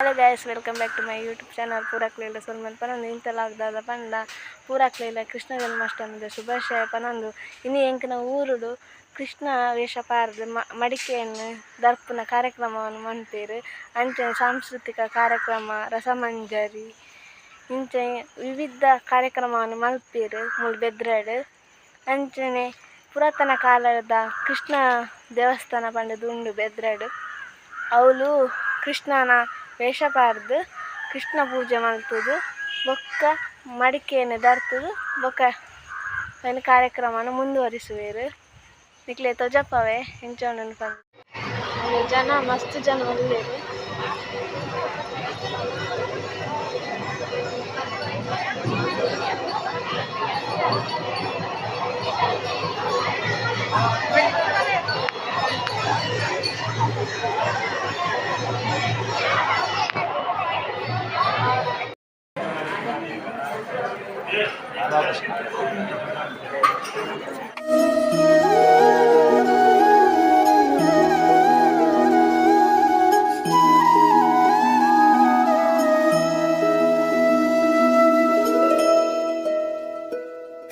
Hello guys, welcome back to my YouTube channel. ಪೂರಕ್ಲೆಲ ಸೊಲ್ಮೆಲ್ ಪನೊಂದು ಇಂತಲಾಗ್ದಾದ ಪಂಡ ಪೂರಕ್ಲೆಲ ಕೃಷ್ಣ ಜನ್ಮಾಷ್ಟಮಿದ ಶುಭಾಶಯ ಪನೊಂದು. ಇನಿ ಎಂಕನ ಊರುಡು ಕೃಷ್ಣ ವೇಷ ಪಾರ್ದ್ ಮಡಿಕೆಯನ್ನು ದರ್ಪುನ ಕಾರ್ಯಕ್ರಮವನ್ನು ಮನ್ಪೆರ್. ಅಂಚನೆ ಸಾಂಸ್ಕೃತಿಕ ಕಾರ್ಯಕ್ರಮ, ರಸಮಂಜರಿ ಇಂಚ ವಿವಿಧ ಕಾರ್ಯಕ್ರಮವನ್ನು ಮನ್ಪೆರ್ ಮೂಲು ಬೆದ್ರಡ್. ಅಂಚನೆ ಪುರಾತನ ಕಾಲದ ಕೃಷ್ಣ ದೇವಸ್ಥಾನ ಪಂಡುದು ಉಂಡು ಬೆದ್ರಡ್. ಅವುಲು ಕೃಷ್ಣನ ವೇಷ ಪಾರ್ದ್ ಕೃಷ್ಣ ಪೂಜೆ ಮಲ್ತುದು ಬೊಕ್ಕ ಮಡಿಕೆನ್ ದರ್ತುದು ಬೊಕ್ಕ ಐನ ಕಾರ್ಯಕ್ರಮನ್ ಮುಂದುವರಿಸುವೆರ್. ನಿಕ್ಲೆ ತೋಜಪಾವೆ ಎಂಚ ಉಂಡು ಪಂದ್. ಜನ ಮಸ್ತ್ ಜನ ಉಲ್ಲೆರ್.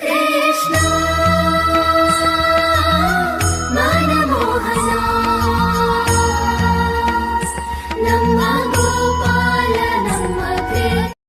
ಕೃಷ್ಣ ಮನಮೋಹನ ನಮ್ಮ ಗೋಪಾಲ ನಮ್ಮ ಕೃಷ್ಣ.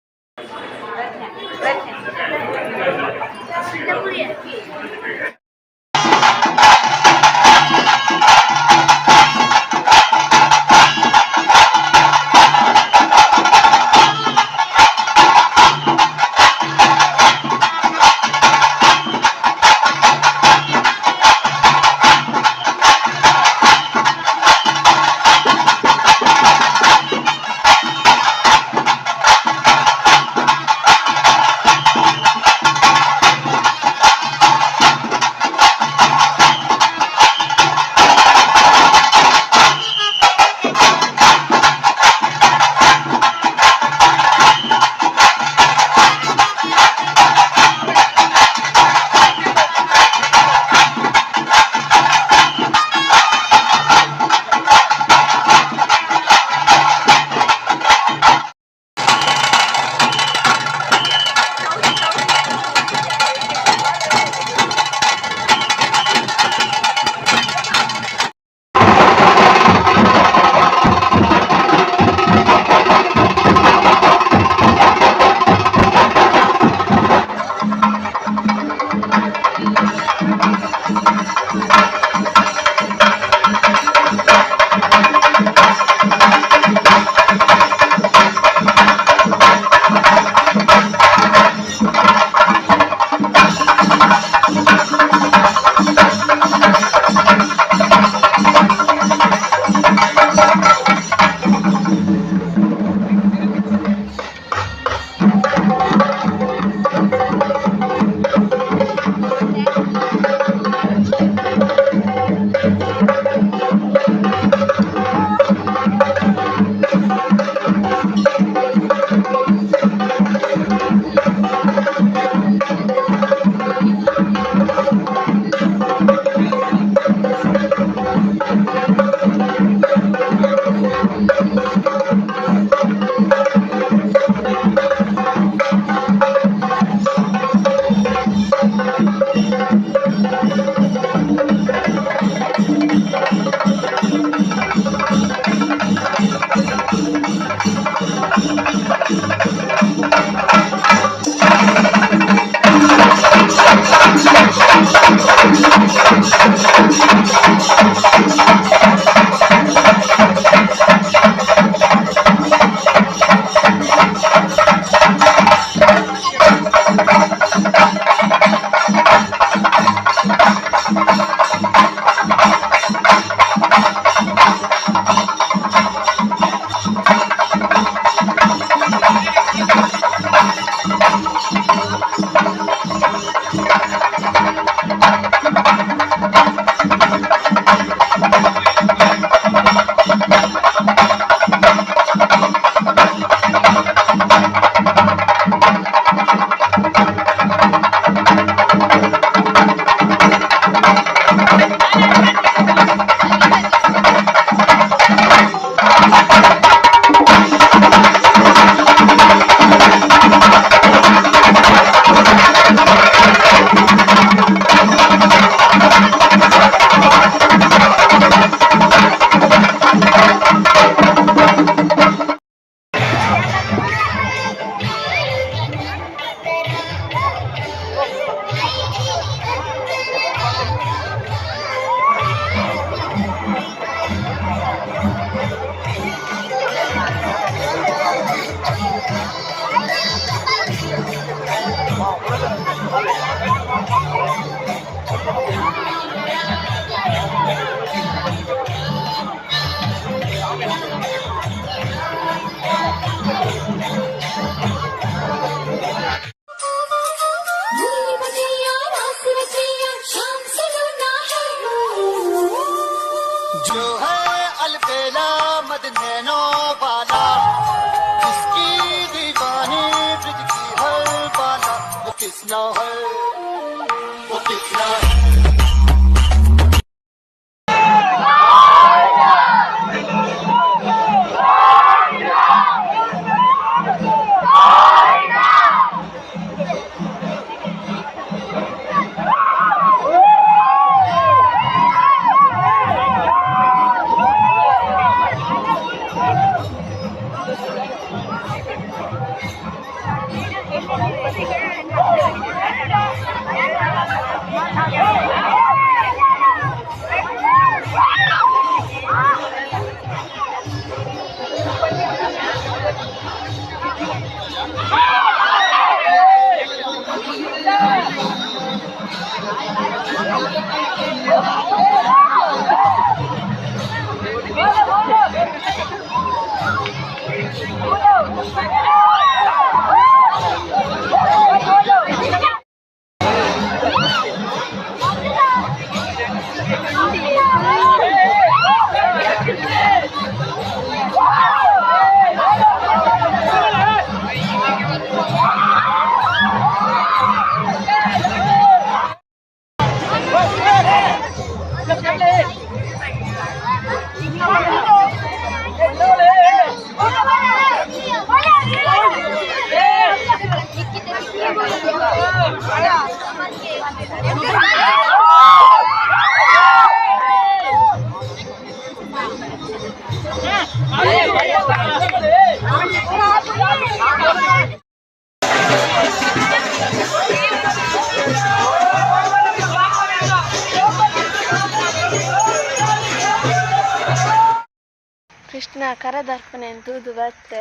ಕೃಷ್ಣ ಕರದರ್ಪಣೆ ತೂದು ಬತ್ತೆ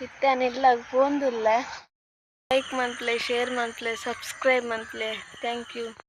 ಇತ್ತೆ ಪೋಂದುಲ್ಲೆ. ಲೈಕ್ ಮನ್ಪುಲೆ, ಶೇರ್ ಮನ್ಪುಲೆ, ಸಬ್ಸ್ಕ್ರೈಬ್ ಮನ್ಪುಲೆ. Thank you.